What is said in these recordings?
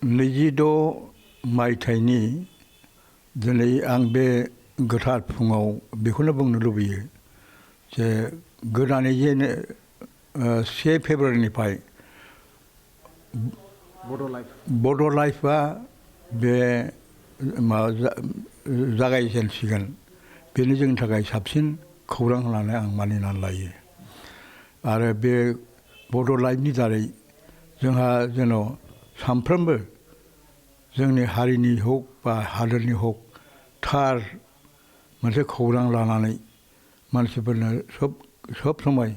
26 मायथाइनि दिनै आं बे गोथार फुङाव बेखौनो बुंनो लुबैयो जे गोदानै जे 1 फेब्रुवारिनिफ्राय बड' लाइफआ बे जागायजेनसिगोन बेनो जोंनि थाखाय साबसिन खौरां होननानै आं मानिनानै लायो आरो बे बड' लाइफनि दारै जोंहा जेन' सानफ्रोमबो जोंनि हारिनि हक बा हादोरनि हक थार मोनसे खौरां लानानै मानसिफोरनो सब समय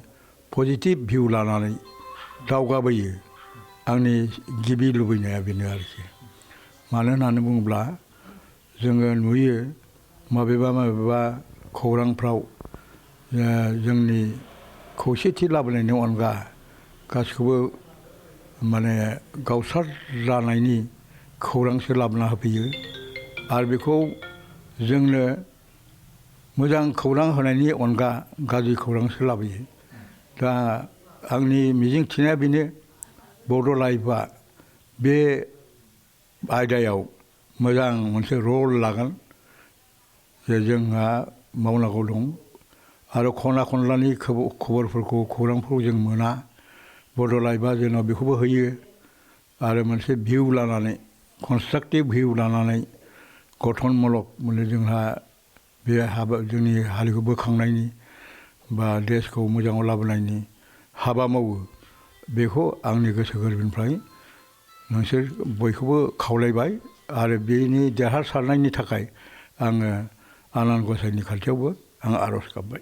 पजिटिभ भिउ लानानै दावगाबोयो आंनि गिबि लुबैनाया बेनो आरोखि मानो होननानै बुङोब्ला जोङो नुयो माबेबा खौरांफ्राव जोंनि खौसेथि लाबोनायनि अनगा गासिखौबो माने गावसार जानायनि खौरांसो लाबोना होफैयो आरो बेखौ जोंनो मोजां खौरां होनायनि अनगा गाज्रि खौरांसो लाबोयो दा आंनि मिजिंथिनाया बेनो बड' लाइफआ बे आयदायाव मोजां मोनसे रल लागोन जे जोंहा मावनांगौ दं आरो खना खनलानि खबरफोरखौ खौरांफोरखौ जों मोना बड' लाइफआ जेन' बेखौबो होयो आरो मोनसे भिउ लानानै कनस्ट्राक्टिभ भिउ लानानै गठनमूलक माने जोंहा बे जोंनि हारिखौ बोखांनायनि बा देशखौ मोजाङाव लाबोनायनि हाबा मावो बेखौ आंनि गोसो गोरबोनिफ्राय नोंसोर बयखौबो खावलायबाय आरो बेनि देरहासारनायनि थाखाय आङो आनान गसाइनि खाथियावबो आं आर'ज गाबबाय